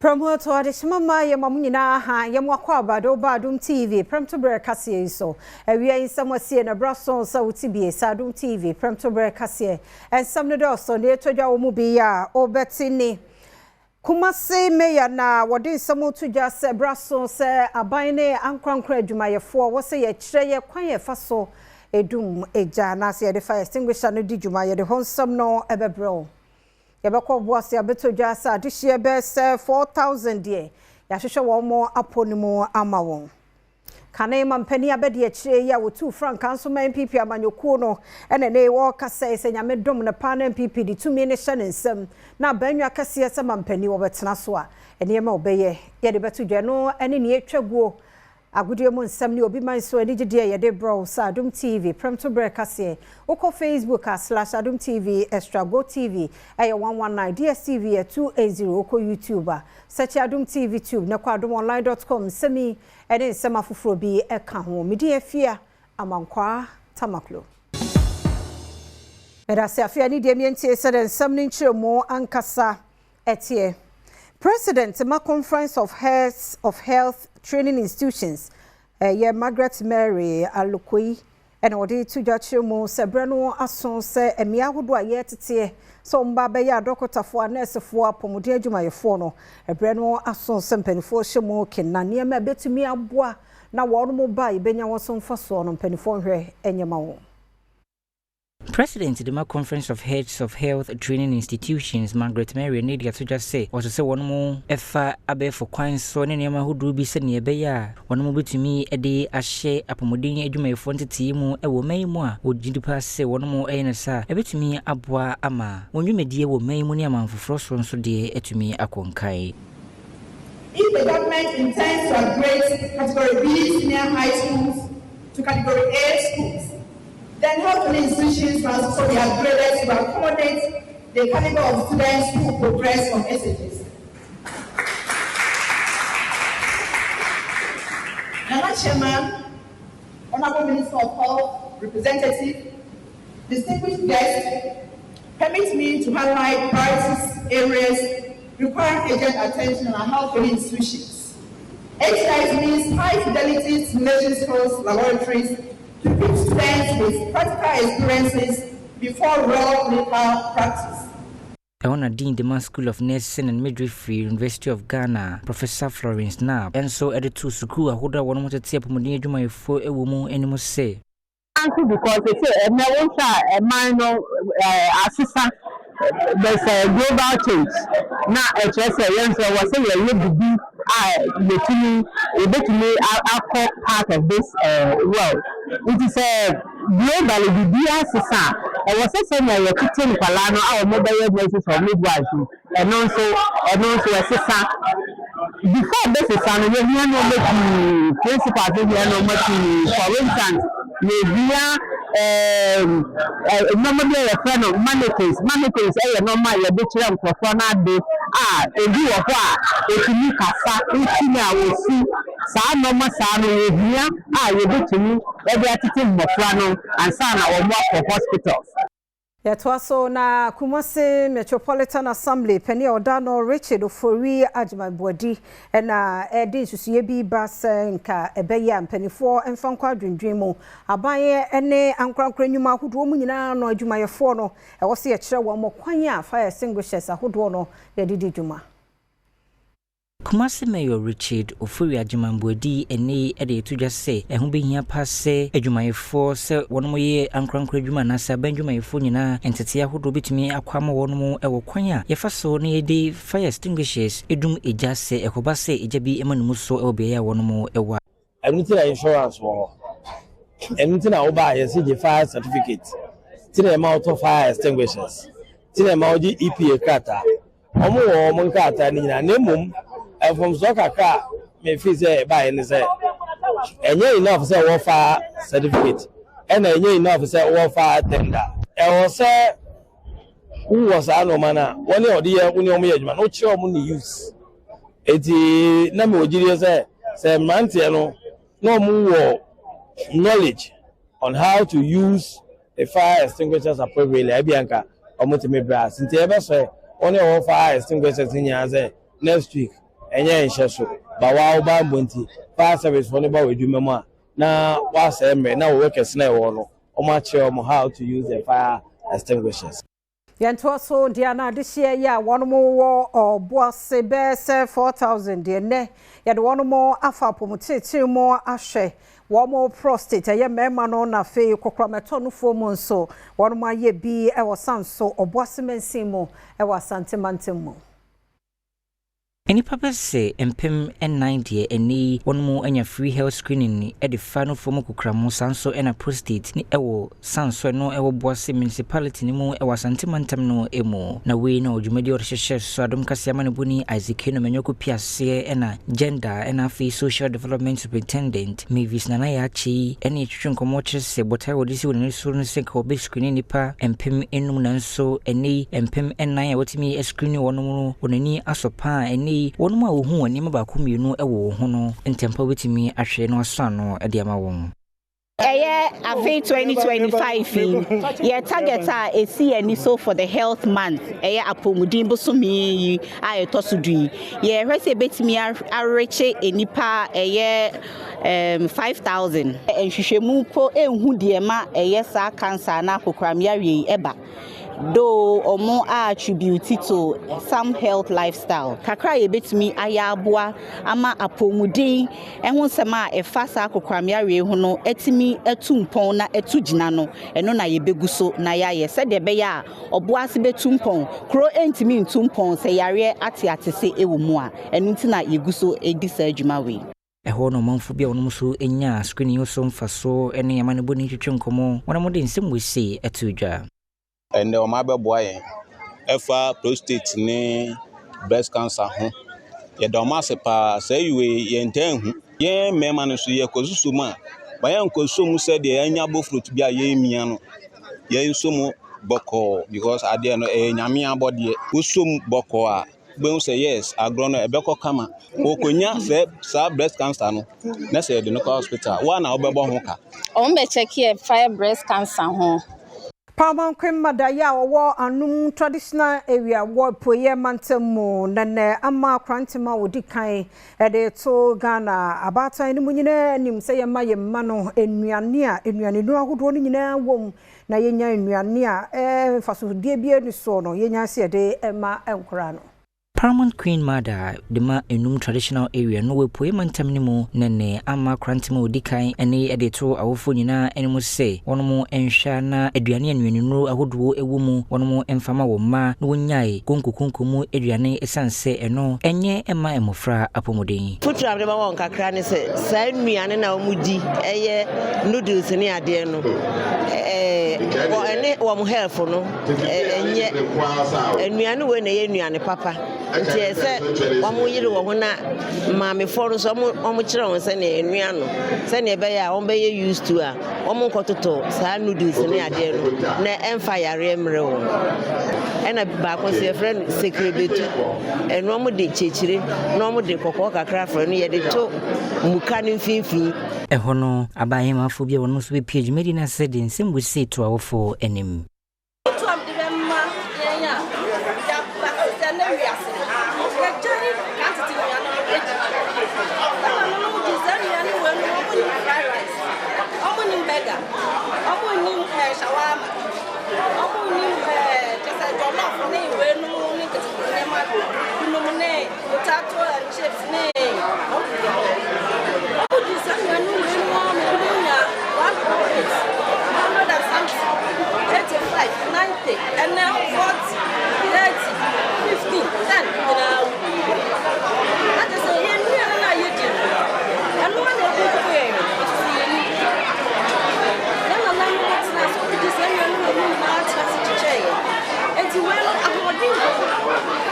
Prɛmtoɔ adehyema ma yɛma mo nyinaa ha. Yɛmo akɔ abado ba Adom TV Prɛmtoberɛ kaseɛ yi so. Awia yi nsɛm asie na bra so sɛ wote bie sɛ Adom TV Prɛmtoberɛ kaseɛ. Nsɛm no dɔɔso na ɛtɔ dwa wɔ mu bi a wobɛte ni. Kumasi Mayor na wɔde nsɛm to dwa sɛ bra so sɛ aban ne ankorankora adwumayɛfoɔ wɔ sɛ yɛkyerɛ yɛ kwan yɛfa so edum egya anaasɛ yɛde fire extinguisher no di dwuma. Yɛde hɔ nsɛm no ɛbɛbrɛ wo. Yɛbɛkɔ Obuasi abɛtɔ dwa sɛ adehyeɛ bɛyɛ sɛ 4,000 deɛ yɛahwehwɛ wɔn mo apɔ no mu ama wɔn. Kane ma mpanin abɛdi akyire yi a wɔtu frankaa nso ma NPP amanyɔkuo no ɛna ne wɔrekasa yi sɛ Nyame dom ne paa na NPP de tumi ne hyɛ ne nsam na abannwa kɛseɛ sɛ ma mpanin wɔbɛtena so a, nneɛma a wɔbɛyɛ yɛde bɛto dwa no ɛne nea etwa guo. Agodie mu nsɛm ne obi man so anigyedeɛ yɛde brɛ wo sɛ Adom TV Prɛmtoberɛ kaseɛ. Wokɔ Facebook a, /AdomTV Extra, Go TV ɛyɛ 119, DSTV yɛ 280. Wokɔ YouTube a, search Adom TV Tube na kɔ adomonline.com. Nsɛm yi ɛne nsɛm afoforɔ bi ɛka ho. Medi Afia Amankwaa Tamaklo. Mɛdase afei ne deɛ mientie sɛ de nsɛm no nkyerɛmu ankasa ɛteɛ. President ma Conference of Heads of Health Training Institutions ɛyɛ Margaret Mary Alokoi ɛna wɔde to dwa kyerɛ mu sɛ berɛ no aso sɛ mmea ahodoɔ a yɛteteɛ sɛ wɔn ba bɛyɛ adɔkotafoɔ, anɛɛsefoɔ, apɔmuden adwumayɛfoɔ no, ɛberɛ no aso sɛ mpanimfoɔ hyɛ mu kena nneɛma a ɛbɛtumi aboa na wɔn mo ba a yɛbɛnya wɔn so mfasoɔ no, mpanimfoɔ nhwɛ ɛnyɛ ma wɔn. President de ma Conference of Heads of Health Training Institutions, Margaret Mary ne de ato dwa sɛ wɔsɛ sɛ wɔn mo ɛfa abɛɛfo kwan so ne nneɛma ahodoɔ bi sɛnea ɛbɛyɛ a wɔn mo bɛtumi de ahyɛ apɔmuden adwumayɛfoɔ ntetee mu ɛwɔ man yi mu a wɔgye di paa sɛ wɔn mo ɛyɛ no saa ɛbɛtumi aboa ama wɔn dwumadie wɔ man yi mu ne aman foforɔ so nso deɛ atumi akɔ nkae. If the government intends to upgrade Category B senior high schools to Category A schools, then health training institutions must also be upgraded to accommodate the caliber of students who progress from SHS. Nana Chairman, Honorable Minister of Health, representative, distinguished guests, permit me to highlight priorities areas requiring urgent attention in our health training institutions. HTIs means high fidelity simulation skills laboratories to equip students with practical experiences before real clinical practice. Ɛhɔ na Dean de ma School of Nursing and Midwifery, University of Ghana, Professor Florence Nab ɛnso ɛde to sukuu ahodoɔ a wɔn mo tete apɔmuden adwumayɛfoɔ ɛwɔ mu anim sɛ nso because sɛ ɛnɛ wohwɛ a, ɛman no asesa. There's a global change na ɛkyerɛ sɛ yɛn nso wɔ sɛ yɛyɛ bibi a yɛbɛtumi akɔ part of this world. Nti sɛ globally bibi asesa a, ɛwɔ sɛ sɛnea yɛtete nkwadaa no a wɔn bɛyɛ nurses or midwives no, ɛno nso ɛsesa. Before bɛsesa no, yɛhia nneɛma pii. Principals hia nneɛma pii. For instance, yɛhia nneɛma bi a yɛfrɛ no mannequins. Mannequins ɛyɛ nneɛma a yɛde kyerɛ nkurɔfoɔ no ade a ebi wɔ hɔ a etumi kasa ntumi a wosi saa nneɛma saa no. Yɛhia a yɛbɛtumi yɛde atete mmɔfra no ansa na wɔn akɔ hospitals. Yɛtoa so na Kumasi Metropolitan Assembly panin a ɔda no, Richard Ofori Agyeman-Boadi, ɛna ɛde nsusuiɛ bi ba sɛ nka ɛbɛyɛ a mpanimfoɔ mfa nkɔ adwendwen mu. Aban ne ankorankora nnwuma ahodoɔ mu nyinaa no adwumayɛfoɔ no, ɛwɔ sɛ yɛkyerɛ wɔn mo kwan a fire extinguishers ahodoɔ no yɛde di dwuma. Kumasi Mayor Richard Ofori Agyeman-Boadi ɛnɛ yi de ɛto dwa sɛ ɛho bɛhia pa sɛ adwumayɛfoɔ, sɛ wɔnom yɛ ankorankora adwuma anaasɛ aban adwumayɛfoɔ nyinaa, ntetee ahodoɔ bɛtumi akɔ ama wɔnom ɛwɔ kwan a yɛfa so na yɛde fire extinguishers ɛdum egya sɛ ɛkɔba sɛ egya bi ma ne mu so ɛwɔ beaeɛ a wɔnom ɛwɔ. Ɛno nti na insurance wɔ hɔ. Ɛno nti na wobaa yɛsɛ gye fire certificate, nti na ɛma wotɔ fire extinguishers, nti na ɛma wogye EPA krataa. Ɔmo wɔ ɔmo nkrataa no nyinaa, na mmom mfomsoɔ kakra a mefi sɛ ɛbaeɛ ne sɛ ɛnyɛ enough sɛ wɔwɔ fire certificate, ɛna ɛnyɛ enough sɛ wɔwɔ fire tender. Ɛwɔ sɛ wowɔ saa nneɛma no a wɔne ɔde yɛ wo ne ɔmo yɛ adwuma na wokyerɛ ɔmo ne use. Eti na mewɔ gyidie sɛ mmeranteɛ no na ɔmo wɔ knowledge on how to use the fire extinguishers appropriately, ebi anka ɔmo tumi brɛ ase. Nti ɛbɛsɛ wɔne ɔwɔ fire extinguishers nyinaa sɛ next week. Ɛnyɛ nhyɛ so ba waa wo bammɔ nti fire service foɔ no ba wɔ adwuma mu a na wasɛe mmerɛ na wɔ workers na ɛwɔ no wɔn akyerɛ wɔn how to use the fire extinguishers. Yɛntoa so deɛ na adehyeɛ yi a wɔn wɔ Ɔboase bɛyɛ sɛ 4,000 deɛ, nnɛ yɛde wɔn afa apɔmuteetee mu ahwɛ wɔn prostate, ɛyɛ mmarima no, na afei kokoramɛtɔ nofoɔ mu nso wɔn ayɛ bi wɔ Sanso Ɔboase mansin mu wɔ Asante mantam mu. Nnipa bɛsɛ 4000 deɛ ɛnɛ yi wɔn mu anya free health screening de fa no fam kokoram, saa nso ɛna prostate ne ɛwɔ Sanso no ɛwɔ Boase Municipality no mu ɛwɔ Asante mantam no mu. Na wei na ɔdwumadi a ɔde hyehyɛ so Adom Kaseɛ ama ne bɔni Isaac Keno Manyoko Piaseɛ ɛna Gender ɛna afei Social Development Superintendent Mavis Nana Yaakye ɛne ɛtwitwe nkɔmmɔ kyerɛ sɛ botae wɔde si wɔn ani so no sɛ nka wɔbɛ screen nnipa 5000, nanso ɛnɛ yi 4000 a wɔtumi screen wɔn no, wɔn ani asɔ paa. Ɛnɛ yi wɔn a wɔhu wɔn nneɛma baako mmienu wɔ wɔn ho no, ntɛmpa wobɛtumi ahwɛ no asɔ ano de ama wɔn. Ɛyɛ afe 2025 yi, yɛ target a ɛsi yɛn ani so for the health month, ɛyɛ apɔmuden bosome yi a ɛtɔ so 10 yi, yɛhwɛ sɛ ɛbɛtumi arekye nnipa ɛyɛ 5000. Nhwehwɛmu po ɛnhu deɛ ma ɛyɛ saa cancer anaa kokoram yareɛ yi ɛba, though ɔmo attribute to some health lifestyle. Kakra a yɛbɛtumi ayɛ aboa ama apɔmuden ɛho nsɛm a ɛfa saa kokoram yareɛ ho no atumi atu mpɔn na atu gyina no, ɛno na yɛbɛgu so na yɛayɛ sɛdeɛ ɛbɛyɛ a Ɔboase bɛtu mpɔn. Kuro ntumi ntu mpɔn sɛ yareɛ ate atese wɔ mu a. Ɛno nti na yɛgu so di saa adwuma wei. Ɛhɔ na ɔmanfo bi a wɔn nso nyaa screening yi so mfaso ne amanebɔni twetwe nkɔmmɔ, wɔn a wɔde nsɛm wei sei to dwa. Ɛnɛ wɔn abɛboa yɛn ɛfa prostate ne breast cancer ho. Yɛda wɔn ase paa. Saa yi wei yɛntaa nhu. Yɛn mmarima no nso yɛkɔ susu mu a, ma yɛnkɔ so mu sɛdeɛ yɛanya bofrot bi a yɛremia no. Yɛnso mu bɔkɔɔ because adeɛ no ɛyɛ Nyame abɔdeɛ. Wosɔ mu bɔkɔɔ a, wobɛhu sɛ yes, agorɔ no ɛbɛkɔ kama. Wɔkɔnya sɛ saa breast cancer no na sɛ yɛde no kɔ hospital, wo a na wobɛbɔ ho ka. Wɔn bɛ check yɛ fire breast cancer ho. Paramount Queen Mother a ɔwɔ Anum Traditional Area wɔ Apueeɛ mantam mu nɛnɛ ama akorantema a wɔdi kan de to Ghana abaatan no mu nyinaa anim sɛ yɛma yɛn mma no nnuane a nnuanennuro ahodoɔ no nyinaa wɔ mu, na yɛnya nnuane a mfasodeɛ bi ani soɔ no, yɛnya sɛ yɛde ma nkwaraa no. Paramount Queen Mother de ma Enum Traditional Area no wɔ Apueeɛ mantam no mu ne ama akorantema a ɔdi kan ne de to awofoɔ nyinaa anim sɛ wɔn nhwɛ na aduane a nnuanennuro ahodoɔ wɔ mu wɔn mfa ma wɔn mma na wɔnnyae konkokonko mu aduane, ɛsiane sɛ ɛno ɛnyɛ mma mmɔfra apɔmuden. Foto a mede ma wɔn kakra ne sɛ saa nnuane na wɔn di, ɛyɛ noodles ne adeɛ no, ɛne wɔn health no ɛnyɛ. Nnuane wei na ɛyɛ nnuane papa, nti ɛsɛ sɛ wɔn yere wɔn ho na maamefoɔ no nso wɔn kyerɛ wɔn sɛnea nnua no, sɛnea ɛbɛyɛ a wɔn bɛyɛ used to a wɔn nkɔtotɔ saa noodles ne adeɛ no na ɛmfa yareɛ mmerɛ wɔn. Ɛna baako nso yɛfrɛ no sekrebetu. Ɛno wɔn de kyekyere na wɔn de kɔkɔɔ kakra frɛ no, yɛde to muka no mfimfini. Ɛhɔ no, abahemafoɔ bi a wɔn nso bɛpie dwumadi no ase de nsɛm wei to awofoɔ anim. Otu a mede bɛma yɛn a yɛaba sɛ na wiase no yɛgyae kan tete nnuane no adi. Na nananom di saa nnuane wɔ no, wɔn nim fried rice, wɔn nim burger, wɔn nim shawarma, wɔn nim kyɛ sɛ jollof ne wei nom ne nketenkete nneɛma binom ne potato and chips ne wɔn di saa nnuane wei no ama ebinom nya 108, 100 and something, 85, 90, ɛnɛ 40, 30, 15, 10 nyinaa wu. Na kyerɛ sɛ yɛn nnuane no a yɛdi no, ɛno ara na ɛkunkum yɛn no, nso yɛn ni. Yɛn nananom tena ase, wɔn di saa nnuane wɔ mu nyinaa tena ase kyekyɛ yɛn. Enti wei no ahoɔden wɔ mu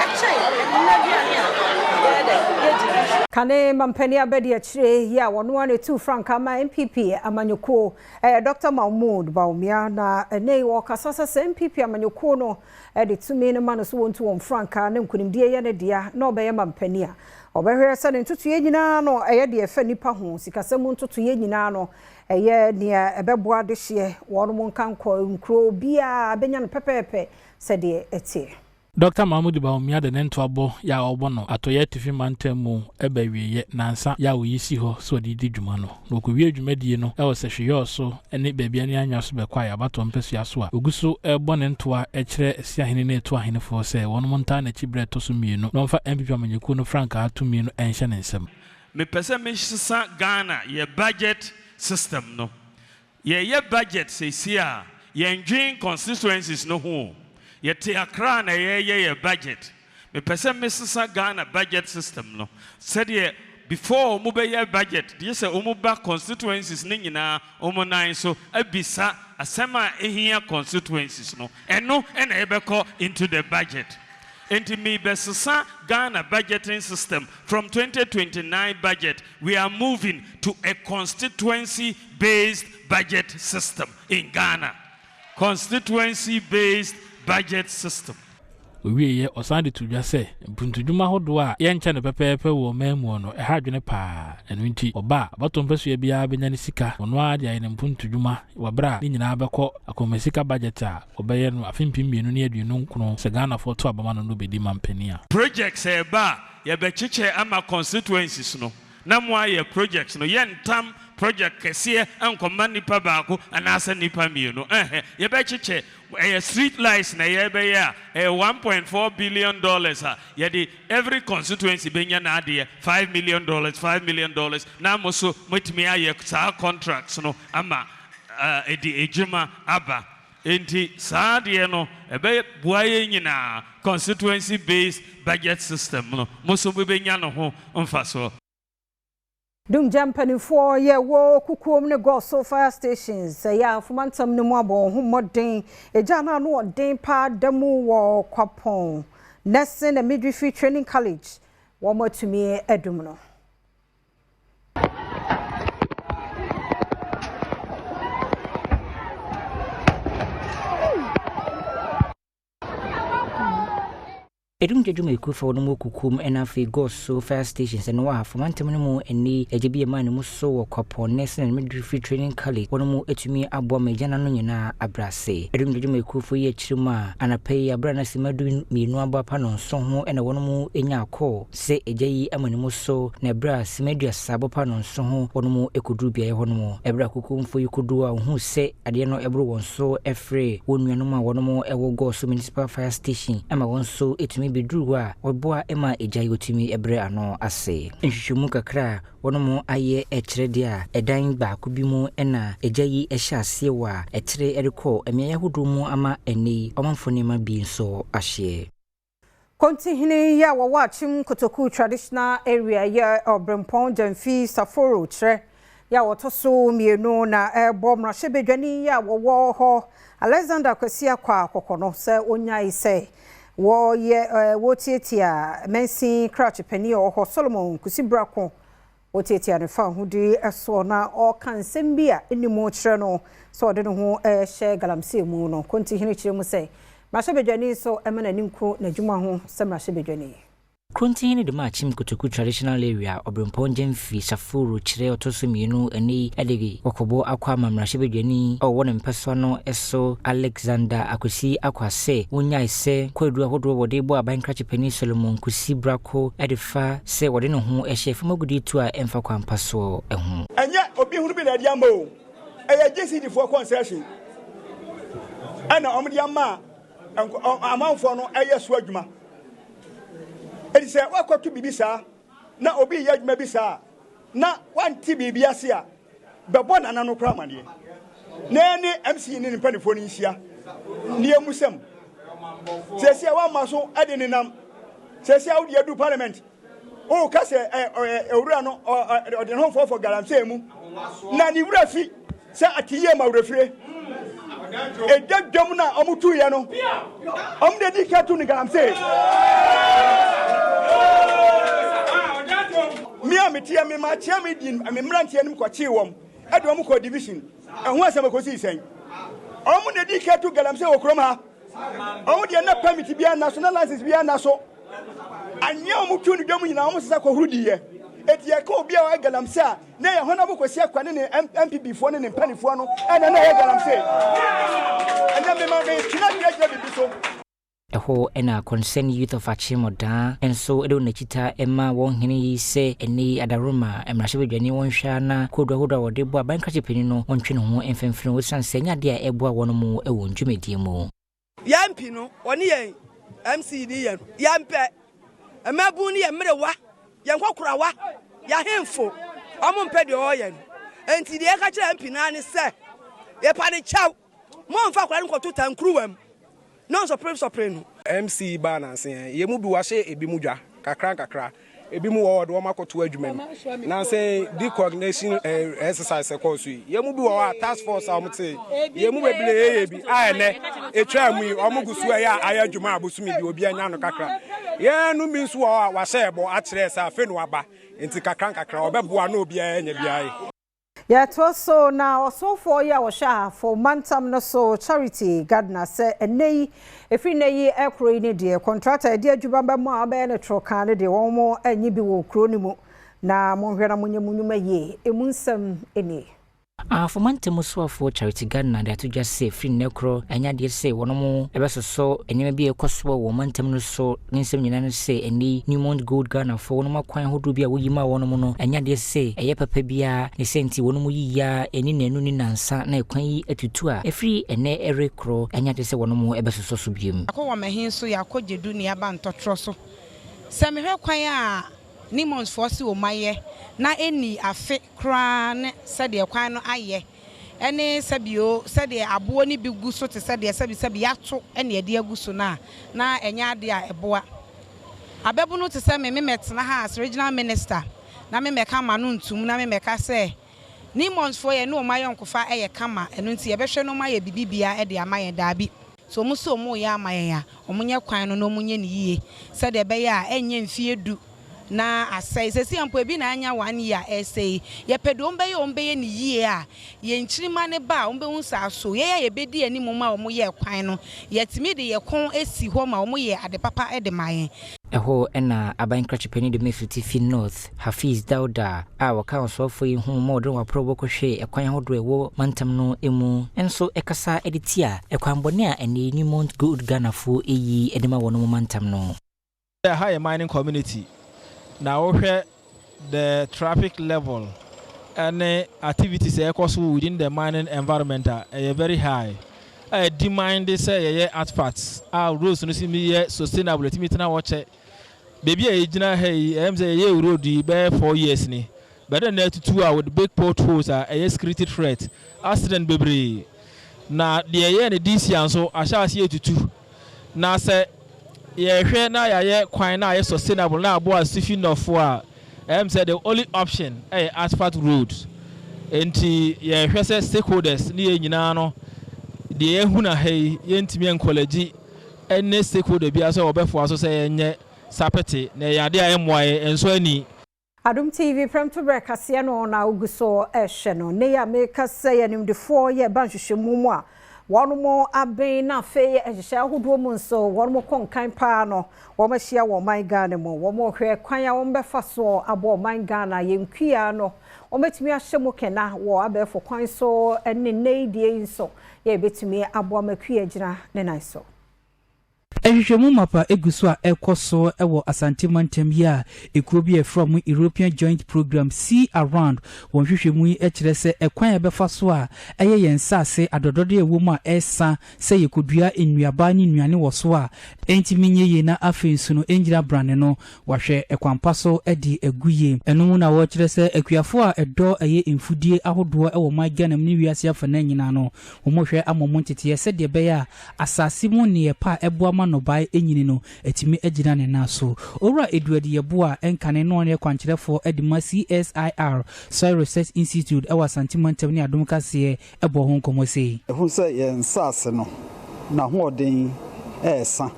ɛkyɛn ɛnna aduane a yɛyɛ dɛ yɛdi no. Kane mampanin abɛdi akyire yi a wɔno ara na etu frankaa ma NPP amanyɔkuo ɛyɛ Dr. Mahmood Bawumia, na ɛnɛ yi wɔkasa sɛ NPP amanyɔkuo no de tumi no ma no so wɔntu wɔn frankaa ne nkonimdie yɛ ne dea na ɔbɛyɛ mampanin a ɔbɛhwɛ sɛ ne ntotoeɛ nyinaa no ɛyɛ deɛ ɛfɛ nipa ho, sikasɛm mu ntotoeɛ nyinaa no ɛyɛ nea ɛbɛboa adehyeɛ wɔn mo nka nkɔ nkuro biara bɛnya no pɛpɛɛpɛ sɛdeɛ ɛteɛ. Dɔkta Mahamudu Bawumia de ne ntoabɔ yɛ a ɔbɔ no Atɔeɛ Atifi Mantam mu ba awieeɛ nnansa yɛ a ɔyi si hɔ sɛ ɔde redi dwuma no. Na ɔkɔwiee dwumadie no wɔ Sɛhweyɔɔ ne baabi ne Anwea so bɛkwae abatoɔ mpasua so a ɔgu so rebɔ ne ntoa kyerɛ Asiahene ne Etu ahenefoɔ sɛ wɔnom ntaa n'akyi berɛ a ɛtɔ so mmienu na ɔmfa NPP amanyɔkuo no frankaa tumi no nhyɛ ne nsam. Mepɛ sɛ me sesa Ghana yɛ budget system no. Yɛyɛ budget seisei a, yɛndwen constituencies no ho o. Yɛte Accra na yɛyɛ yɛ budget. Mepɛ sɛ me sesa Ghana budget system no sɛdeɛ before wɔn bɛyɛ budget gye sɛ wɔn ba constituencies no nyinaa wɔn nan so abisa asɛm a ɛhia constituencies no. Ɛno na yɛbɛkɔ into the budget. Enti merebɛsesa Ghana budgeting system from 2029 budget we are moving to a constituency based budget system in Ghana. Constituency based budget system. Ɔwieeɛ, ɔsan de too dwa sɛ, mpuntudwuma ahodoɔ a yɛnkyɛ no pɛpɛɛpɛ wɔ ɔman mu no, ɛha adwene pa ara. Ɛno nti, ɔba a, abatoɔ mpasua biara bɛnya ne sika, ɔno ara de ayɛ ne mpuntudwuma wɔ berɛ a ne nyinaa bɛkɔ akɔnmasika budget a ɔbɛyɛ no afe 2029 sɛ Ghanafoɔ to aba ma no na ɔbɛdi mampanin a. Projects a ɛba a, yɛbɛkyekyɛ ama constituencies no na moayɛ projects no. Yɛntam project kɛseɛ nkɔma nipa baako anaasɛ nnipa mmienu. Ɛhɛ, yɛbɛkyekyɛ. Ɛyɛ street lights na yɛrebɛyɛ a, ɛyɛ $1.4 billion a yɛde every constituency bɛnya n'adeɛ, $5 million, $5 million, na mo nso moatumi ayɛ saa contracts no ama ɛde adwuma aba. Enti saa adeɛ no ɛbɛboa yɛn nyinaa, constituency based budget system no, mo nso mobɛnya ne ho mfasoɔ. Dumgya mpanimfoɔ yɛ wɔ Kukuom ne Goaso fire stations ɛyɛ afomantam no mu abɔ wɔn ho mmɔden egya no ano ɔden paa da mu wɔ Kwapɔn Nursing and Midwifery Training College wɔn atumi adum no. Edumgya dwumayɛkuo fa wɔn wɔ Kukuom ɛna afei Goaso Fire Stations ɛno wɔ Ahafo mantam no mu ɛnnɛ yi agya bi ɛmaa ne mu so wɔ Kwapɔn Nursing and Midwifery Training College wɔn mu atumi aboa ma agya no ano nyinaa abrɛ ase. Edumgya dwumayɛkuofoɔ yi akyiri mu a anapa yi aberɛ a na simma du mmienu abɔ apa no nso ho ɛna wɔn mu nya kɔɔ sɛ agya yi ama ne mu so na ɛberɛ a simma aduasa abɔ pa no nso ho wɔn mu kɔduru beaeɛ hɔ nom. Ɛberɛ a Kukuomfoɔ yi kɔduru a wɔhuu sɛ adeɛ no ɛboro wɔn so frɛɛ wɔn nuanom a wɔnom wɔ Goaso Municipal Fire Station ma wɔn nso tumi bɛduruu hɔ a wɔboa maa egya yi wɔtumi brɛ ano ase. Nhwehwɛmu kakra a wɔnom ayɛ kyerɛ deɛ a ɛdan baako bi mu na egya yi hyɛ aseɛ wɔ a ɛtere rekɔ mmeaeɛ ahodoɔ mu ama ɛnnɛ yi ɔmanfoɔ nneɛma bi nso ahyeɛ. Kontihene yi a wɔwɔ Akyem Kotoku Traditional Area yɛ Ɔberempɔn Gyamfi Saforo kyerɛ yɛ a wɔtɔ so mmienu na ɛrebɔ mmarahyɛbadwani yi a wɔwɔ hɔ Alexander Kwasi Akwa kɔkɔ no sɛ ɔnyae sɛ wɔyɛ wɔtiatia mansin krakye panin a ɔwɔ hɔ Solomon Kusi Brako. Ɔtiatia ne fawohodi soɔ na ɔreka nsɛm bi a ɛnni mu kyerɛ no sɛ ɔde ne ho rehyɛ galamsey mu no. Kontihene kyerɛ mu sɛ, mmarahyɛbadwani nso mma n'ani nku n'adwuma ho sɛ mmarahyɛbadwani. Kontihene de maa Kyem Kotoku Traditional Area Ɔberempɔn Gyamfi Saforo kyerɛ ɔtɔ so mmienu ɛnnɛ yi de kɔkɔbɔ akɔ ama mmarahyɛbadwani a ɔwɔ ne mpɛsoa no so Alexander Akwasi Akwa sɛ ɔnnyae sɛ kwaadu ahodoɔ wɔde rebɔ aban krakye panin Solomon Kusi Brako de fa sɛ wɔde ne ho hyɛ fam agudeɛ tu a ɛmfa kwan pa soɔ ho. Ɛnyɛ obi hunu bi na ɛde ama o, ɛyɛ GCD foɔ concession ɛna wɔn de ama a amanfoɔ no ɛyɛ so adwuma. Eti sɛ wakɔto biribi saa na obi yɛ adwuma bi saa na wante biribi ase a, bɛbɔ nana no koraa amaneɛ na ɛne MC ne ne mpanimfoɔ no nhyia ne emu sɛm. Sɛsi a wama so de nenam sɛsi a wode adu parliament woka sɛ owura no ɔde ne ho fɔfɔ galamsey mu na ne wura fi sɛ ate yie ma werɛfire ɛdwa dwam no a ɔmotuiɛ no ɔmo de di ka tu ne galamsey. Me a meteɛ me ma kyea me di me mmeranteɛ no kɔkyee wɔn de wɔn kɔɔ division. Ɛho asɛm ɛkɔsii sɛn? Wɔn na ɛdi ka tu galamsey wɔ kurom ha. Wɔn deɛ na permit biara nna so, na license biara nna so. Anwea a wɔtu no dwam nyinaa wɔn sesa kɔhoro diiɛ. Eti yɛka obi a ɔyɛ galamsey a, na ɛyɛ Honourable Kwasi Akwa ne ne MPP foɔ ne ne mpanimfoɔ no ɛna na ɛyɛ galamsey. Ɛnɛ mema metena gyinagyina biribi so. Ɛhɔ na Concerned Youth of Akyem-Odaa nso de wɔn akyita ma wɔn hene yi sɛ ɛnnɛ yi adaworoma mmarahyɛbadwani wɔnhwɛ ara na koodu ahodoɔ a wɔde bɔ aban krakye panin no wɔntwe ne ho mfimfini ho esiane sɛ ɛnyɛ adeɛ a ɛboa wɔn wɔ wɔn dwumadie mu. Yɛn MP no, ɔne yɛn MC ne yɛn, yɛmpɛ. Mmabun ne yɛn mmerewa, yɛn nkɔkorawa, yɛn ahemfo, wɔn mpɛ deɛ ɔreyɛ no. Enti deɛ yɛka kyerɛ MP no ara ne sɛ, yɛpa ne kyɛw, mommfa akwadaa no nkɔto tankuruwa mu na ɔnsɔperesɔpere no. MC yi baa nansa yi, yɛn mu bi wɔahyɛ ebinom dwa kakra nkakra. Ebinom wɔ hɔ wɔde wɔn akɔto adwuma mu. Nansa yi decognation exercise ɛkɔɔ so yi, yɛn mu bi wɔ hɔ a task force a wɔte yɛn mu bebree yɛ bi a ɛnɛ etwaa mu yi wɔn gu so ɛyɛ a ayɛ adwuma a bosome bi obi anya no kakra. Yɛn no bi nso wɔ hɔ a wɔahyɛ ɛbɔ akyerɛ sɛ afei na waba nti kakra nkakra wɔbɛboa na obiara anya bi ayɛ. Yɛtoa so na ɔsomfoɔ yi a ɔhwɛ Ahafo mantam no so Charity Gardner sɛ ɛnnɛ yi, ɛfiri nnɛ yi rekoro yi ne deɛ kɔntrata a ɛde adwuma ba mu a wɔbɛyɛ no toro-kaa no deɛ wɔn nnye bi wɔ kuro no mu na monhwɛ na monyɛ mo nnwuma yie. Ɛmu nsɛm nie. Ahafo mantam mu soafoɔ Charity Gardner de ato dwa sɛ firi nnɛ korɔ ɛnyɛ adeɛ sɛ wɔnom bɛsosɔ nneɛma bi a ɛrekɔ soɔ wɔ mantam no so ne nsɛm nyinaa ne sɛ ɛnnɛ yi Newmont Gold Ghanafoɔ wɔnom akwan ahodoɔ bi a wɔyi maa wɔnom no ɛnyɛ adeɛ sɛ ɛyɛ papa biara ne sɛ nti wɔnom yi ya ɛni nnanu ne nnansa na ɛkwan yi atutu a ɛfiri ɛnnɛ rekorɔ ɛnyɛ adeɛ sɛ wɔnom bɛsosɔ so biom. Yɛakɔ Wɔmahin so, yɛakɔ Gyedu ne yɛaba Ntɔtorɔ so. Sɛ mehwɛ kwan a Newmont foɔ se wɔn ayɛ na ɛnnii afe koraa ne sɛdeɛ kwan no ayɛ ne sɛbio sɛdeɛ aboɔ no bi gu so te sɛ deɛ sɛbisɛbi yɛato na yɛde agu so no a, na ɛnyɛ adeɛ a ɛboa. Ababunu te sɛ me, me mɛtena ha as regional minister na me mɛka m'ano ntom na me mɛka sɛ Newmontfoɔ yɛne wɔn ayɔnkofa yɛ kama ɛno nti yɛbɛhwɛ na wɔayɛ biribiara de ama yɛn, daabi. Sɛ wɔn se wɔreyɛ ama yɛn a, wɔnyɛ kwan no na wɔnyɛ no yie sɛdeɛ ɛbɛyɛ a ɛnyɛ mfeɛ du na asɛe. Seesei mpo ebi na anya one year a ɛresɛe yi. Yɛpɛ deɛ wɔbɛyɛ a wɔbɛyɛ no yie a, yɛn nkyirimma no ba a, wɔbɛhu sɛ aso yɛn a yɛbɛdi anim ma wɔyɛɛ kwan no, yɛatumi de yɛn kɔn asi hɔ ma wɔyɛɛ ade papa de maa yɛn. Ɛhɔ na aban krakye panin de Mefitifi North, Hafiz Dauda a ɔka ɔsoafoɔ yi ho ma wɔde wɔn aprɔbɔ kɔhwɛɛ ɛkwan ahodoɔ a ɛwɔ mantam no mu nso kasa de tia ɛkwanbɔne a ɛnnɛ yi Newmont Gold Ghanafoɔ yi de ma wɔn mantam no. Ɛha yɛ mining community na wohwɛ the traffic level ɛne activities a ɛkɔ so within the mining environment a ɛyɛ very high a ɛdemande sɛ yɛyɛ asphalts a roads no tumi yɛ sustainable ɛtumi tena hɔ kyɛ. Baabi a yɛgyina ha yi ɛyɛ me sɛ yɛyɛɛ road yi bɛyɛ 4 years ni but na atutu a with big potholes a ɛyɛ security threat, accident bebree na deɛ yɛyɛɛ no this year nso ahyɛ aseɛ retutu na sɛ yɛhwɛ na yɛayɛ kwan na ayɛ sustainable na aboa Asifi Northfoɔ a ɛyɛ me sɛ the only option ɛyɛ asphalt road nti yɛhwɛ sɛ stakeholders ne yɛn nyinaa no deɛ yɛahu na ha yi yɛntumi nkɔlɛgye ne stakeholder biara sɛ wɔbɛfoa so sɛ yɛnyɛ sapɛte na ɛyɛ adeɛ a ɛmmoa yɛn nso ani. Adom TV prɛmtoberɛ kaseɛ no na wogu so ɛhwɛ no. Ne yɛ a meka sɛ yɛ nimdefoɔ yɛ ba nhwehwɛmu mu a wɔn abɛn na afei nhyehyɛ ahodoɔ mu nso wɔn kɔ nkan paa no wɔn ahyia wɔ ɔman Ghana mu. Wɔn rehwɛ kwan a wɔn bɛfa so abɔ ɔman Ghana yɛn kua no wɔn bɛtumi ahyɛ mu kɛna wɔ abɛɛfo kwan so ne nne yi deɛ yi nso yɛ bɛtumi aboa ma kua gyina ne nan so. Nhwehwɛmu mapa egu so a ɛkɔ so wɔ Asante mantam yi a ekuo bi a ɛfrɛ mo European Joint Programme See Around wɔn nhwehwɛmu yi kyerɛ sɛ ɛkwan a ɛbɛfa so a ɛyɛ yɛn nsaase adɔdɔde a ɛwɔ mu a ɛsa sɛ yɛkɔdua nnuaba ne nnuane wɔ so a ɛntumi nyɛ yie na afei nso no ɛngyina brane no wahwɛ ɛkwan pa so de agu yie. Ɛno mu na wɔkyerɛ sɛ akuafoɔ a ɛdɔ ɛyɛ mfudie ahodoɔ wɔ ɔman Ghana mu ne wiase afanan nyinaa no wɔhwɛ ama wɔn nteteɛ sɛdeɛ ɛbɛyɛ a asase mu nneyɛ pa a ɛboa ma nnɔbae nyini no atumi agyina ne nan so. Owura Edward Yeboah a ɛnkane no ɔno yɛ kwankyerɛfoɔ de ma CSIR Soil Research Institute wɔ Asante Mantam ne Adom Kaseɛ bɔ ho nkɔmmɔ sei. Ɛhu sɛ yɛn nsaase no n'ahoɔden resa,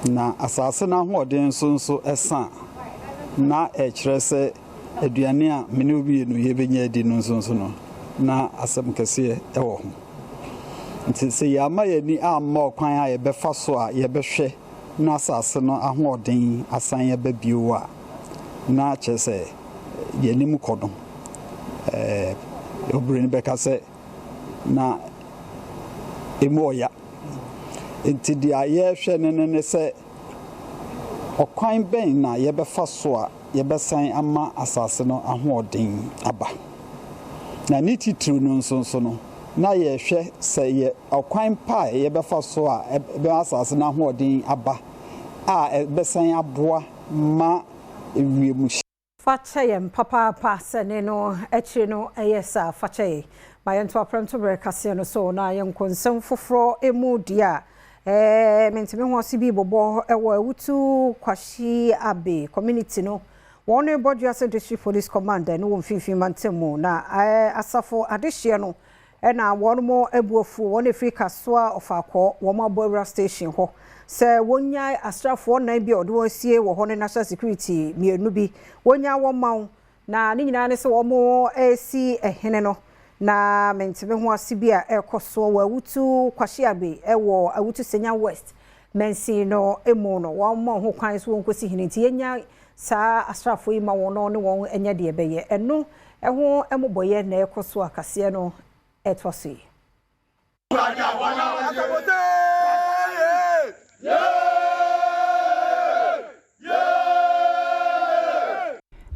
na asaase no ahoɔden nso nso sa a, na ɛkyerɛ sɛ aduane a me ne wo mmienu yɛbɛnya adi no nso nso no, na asɛm kɛseɛ wɔ ho. Nti sɛ yɛama yɛn ani amma ɔkwan a yɛbɛfa so a yɛbɛhwɛ na asase no ahoɔden asan aba bio a, na kyerɛ sɛ yɛn anim kɔ no, ɛɛ oburoni bɛka sɛ na emu ɔya. Nti deɛ yɛrehwɛ no no ne sɛ ɔkwan bɛn na yɛbɛfa so a yɛbɛsan ama asase no ahoɔden aba. Na ne titiriw no nso nso no, na yɛrehwɛ sɛ yɛ ɔkwan pa a yɛbɛfa so a ɛbɛma asase no ahoɔden aba a ɛbɛsan aboa ma wiemhyɛn. Fa kyɛ yɛn papaapa sɛ ne no akyiri no ɛyɛ saa fa kyɛ yɛn. Ma yɛnto aprɛmto berɛ kaseɛ no so na yɛnkɔ nsɛm foforɔ mu deɛ a ɛɛ mentumi ho ase bi bɔbɔ ɛwɔ Awutu Kwahye Abe community no wɔn ne Bɔdwease District Police Command no wɔ mfimfini mantam mu na ɛɛ asafo adehyeɛ no ɛna wɔn mo abu afuo wɔn efiri Kasoa Ɔfaakɔ wɔn abɔ awura station hɔ sɛ wɔnya asraafoɔ nan bi a wɔde wɔn asie wɔ hɔ ne national security mmienu bi wɔnya wɔn ma wo na ne nyinaa ne sɛ wɔn esi ɛhene no na menteme ho ase bi a ɛrekɔ soɔ wɔ Awutu Kwahyeabe ɛwɔ Awutu Senya West mansin no emu no wɔn mo ho kwan so wɔn kɔsi hene nti yɛnya saa asraafoɔ yi ma wɔn no ne wɔn anya deɛ ɛbɛyɛ ɛno ɛho ɛmobɔyɛ na ɛkɔ so akaseɛ no ɛtoa so yi.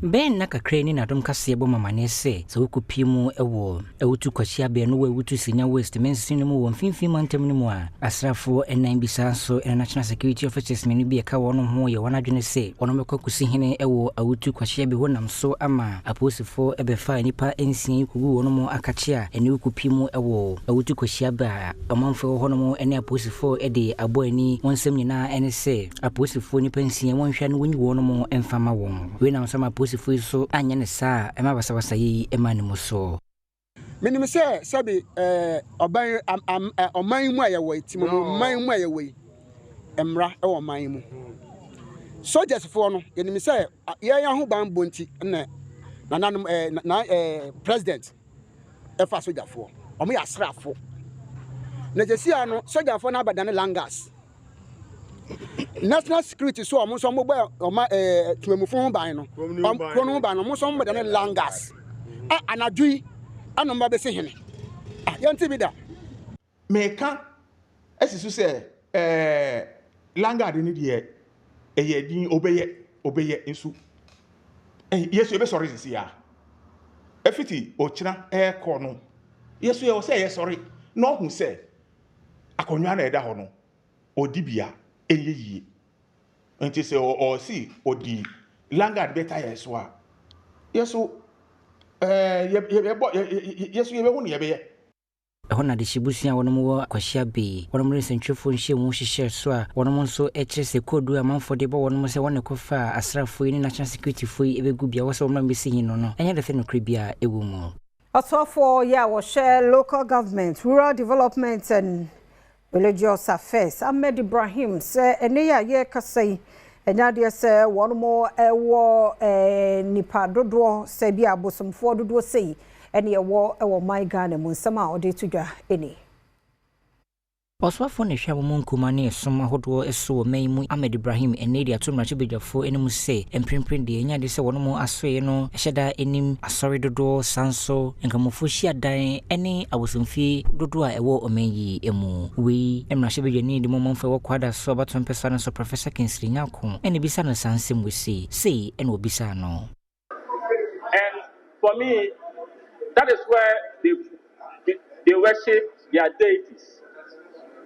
Bɛn nna kakra ni na Adom Kaseɛ bɔ mamaneɛ sɛ sɛ wokɔpie mu wɔ Awutu Kwahyeabea no wɔ Awutu Senya West mansini no mu wɔ mfimfini mantam no mu a, asraafoɔ nnan bi saa nso ne National Security Officers mmienu bi a ɛka wɔn ho yɛ wɔn adwene sɛ wɔn bɛkɔ akɔsi hene wɔ Awutu Kwahyeabe hɔ nam so ama apolisifoɔ bɛfaa nnipa nsia yi kɔguu wɔn mu akakye a ɛne wokɔpie mu wɔ Awutu Kwahyeabe a ɔmanfoɔ ɛwɔ hɔnom ne apolisifoɔ de abɔ ani. Wɔn nsɛm nyinaa ne sɛ apolisifoɔ nnipa nsia wɔnhwɛ na wɔnyi wɔn mu mfa ma wɔn. Wei nam so ama apolisifoɔ yi so anyɛ ne saa a ɛma basabasayɛ yi ma ne mu so. Menim sɛ sɛbe ɛɛ ɔban am am ɛ ɔman yi mu a yɛwɔ yi timomo man mu a yɛwɔ yi mmara wɔ ɔman yi mu. Sogyasfoɔ no yɛnim sɛ yɛn ahobanbɔ nti na nananom ɛɛ na ɛɛ president ɛfa sogyafoɔ. Wɔn yɛ asraafo. Na sɛsi ara no sogyafoɔ no abɛdane langas. National security so a wɔn nso wɔbɔ ɔma ɛɛ temmamufo ho ban no, wɔn kuro no ho ban no, wɔn nso wɔbɛda ne langas. A anadwo yi ɛna wɔn ba bɛsi hene. A yɛnte bi da. Meka asi so sɛ ɛɛ langard no deɛ ɛyɛ din obɛyɛ obɛyɛ nso yɛso yɛbɛsɔre sisi a ɛfiti ɔkyena ɛɛkɔ no yɛso yɛwɔ sɛ yɛsɔre na ɔhu sɛ akonnwa na ɛda hɔ no ɔdi bi a ɛnyɛ yie nti sɛ ɔsi ɔdi langard bɛta yɛn so a yɛso ɛɛ yɛbɔ yɛso yɛbɛhu ne yɛbɛyɛ. Ɛhɔ na adehyebusua a wɔnom wɔ Kwahyia Bay, wɔnom ne nsɛntwerɛfoɔ nhyiamu hyehyɛɛ so a wɔnom nso kyerɛ sɛ koodu a amanfoɔ de bɔ wɔnom sɛ wɔn na ɛkɔfaa asraafoɔ yi ne National Security foɔ yi bɛgu bea hɔ sɛ wɔmmra mmɛsi hin no no ɛnyɛ dɛ sɛ nokorɛ biara ɛwɔ mu. Ɔsoafoɔ yi a wɔhyɛ Local Government, Rural Development and Religious Affairs, Ahmed Ibrahim sɛ ɛnɛ yi a yɛrekasa yi, ɛnyɛ adeɛ sɛ wɔn wɔ nipa dodoɔ sɛ bi abosomfoɔ dodoɔ sei ɛne ɛwɔ wɔ man Ghana mu. Nsɛm a ɔde to dwa ni. Ɔsoafoɔ na ɛhwɛ amomɔ nkumaa ne ɛsom ahodoɔ so wɔ man yi mu Ahmed Ibrahim ɛnnɛ yi de ato mmarahyɛbadwafoɔ anim sɛ mprempren deɛ ɛnyɛ adeɛ sɛ wɔn mo asoɛeɛ no hyɛ da anim asɔre dodoɔ saa nso nkramofoɔ hyiadan ne abosomfie dodoɔ a ɛwɔ ɔman yi mu. Wei mmarahyɛbadwani de mu ɔmanfoɔ ɛwɔ Kwada so abatoɔ mpɛsoa no so Professor Kingsley Nyarko ɛna ɛbisa no saa nsɛm wei sei. Sei ɛna ɔbisaa no. And for me, that is where they, they worship their deities.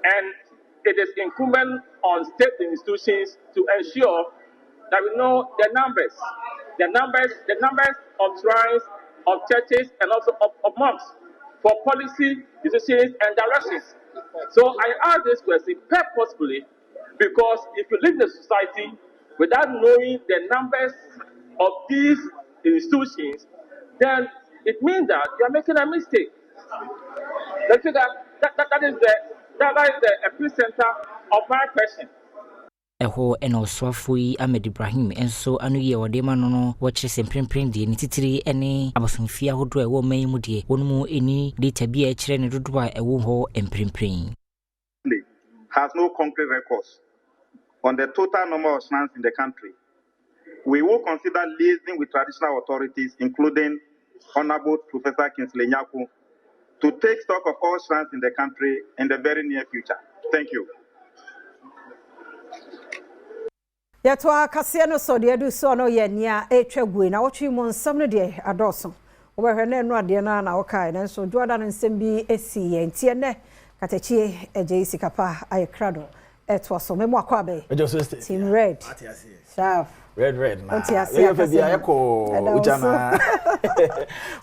And it is incumbent on state institutions to ensure that we know the numbers, the numbers, the numbers of shrines, of churches, and also of, of mosques for policy decisions and directions. So I ask this question purposefully because if you live in a society without knowing the numbers of these institutions, then it means that you are making a mistake. Let's say that that, that, that is the that, that is the epicenter of my question. Ɛhɔ ɛna ɔsoafoɔ yi Ahmed Ibrahim nso ano yi a wɔde ma no no wɔkyerɛ sɛ mprempren deɛ ne titiri ne abosomfie ahodoɔ a ɛwɔ ɔman yi mu deɛ wɔn mu ani data bi a ɛkyerɛ ne dodoɔ a ɛwɔ hɔ mprempren. Has no concrete records on the total number of shrines in the country. We will consider liaising with traditional authorities, including Honorable Professor Kingsley Nyarko, to take stock of all shrines in the country in the very near future. Thank you. Yɛtoa kaseɛ no so deɛ adu soɔ no yɛ nea ɛretwa gue na wɔtwe mu nsɛm no deɛ adɔɔso. Wobɛhwɛ na ɛno adeɛ no ara na wokae nanso dwoada no nsɛm bi si yɛn nti ɛnnɛ katakyie agye sika pa ayɛ krado ɛtoa so. Memo akɔ abɛ. Team red. Sharp. Red red na. Wote aseɛ akasɛ mu. Bia ɛkɔ wogya na.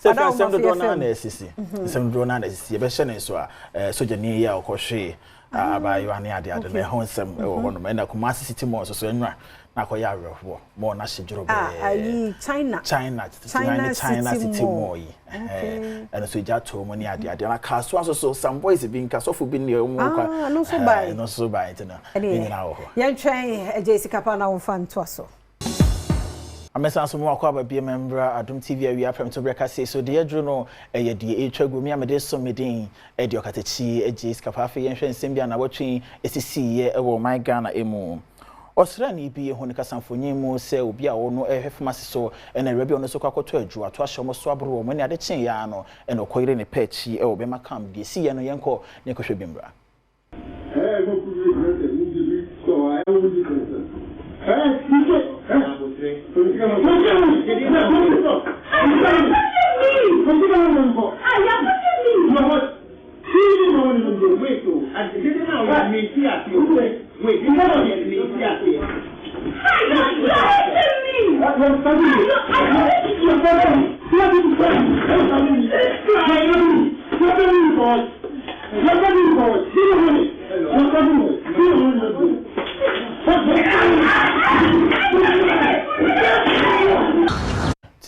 Sɛ fɛ nsɛm dodoɔ no na ɛsisi. Nsɛm dodoɔ no na ɛsisi. Yɛbɛhyɛ ne nso a sogyani yi a ɔkɔhwee abaayewa ne ade ade no ɛho nsɛm wɔ hɔnom. Ɛna Kumasi City Mall nso so ɛnwa na akɔyɛ awerɛhoɔ. Mall no ahye dworobɛɛ. Ah, ayi China. China, China, China City Mall yi. Ɛno nso egya too mu ne ade ade. Na Kasoa nso so some boys bi nka sɔfo bi ne wɔn kɔ. Ah, ɛno nso bae. Ɛno nso bae nti no ne nyinaa wɔ hɔ. Yɛntwɛn agye sika pa na wɔmfa ntoa so. Amɛsan so mo akɔ aba biem mbra Adom TV awia prɛmtoberɛ kaseɛ so deɛ aduru no ɛyɛ deɛ ɛretwa gu me a mede som me din ɛde ɔkatakyie agye sika pa afei yɛnhwɛ nsɛm bi a nawɔtwe yi ɛsisiiɛ ɛwɔ ɔman Ghana ɛmu Ɔsraani bi hu ne kasamfonin mu sɛ obi a ɔno ɛrehwɛ fam ase so ɛna awura bi a ɔno nso kɔ akɔtɔ aduro ato ahyɛ wɔn so aboro wɔn ɛne ade kyeeɛ ara no ɛna ɔkɔyere ne pɛ akyi ɛwɔ bɛma camp deɛ ɛsiiɛ no yɛnkɔ na yɛnkɔhwɛ bi mmra.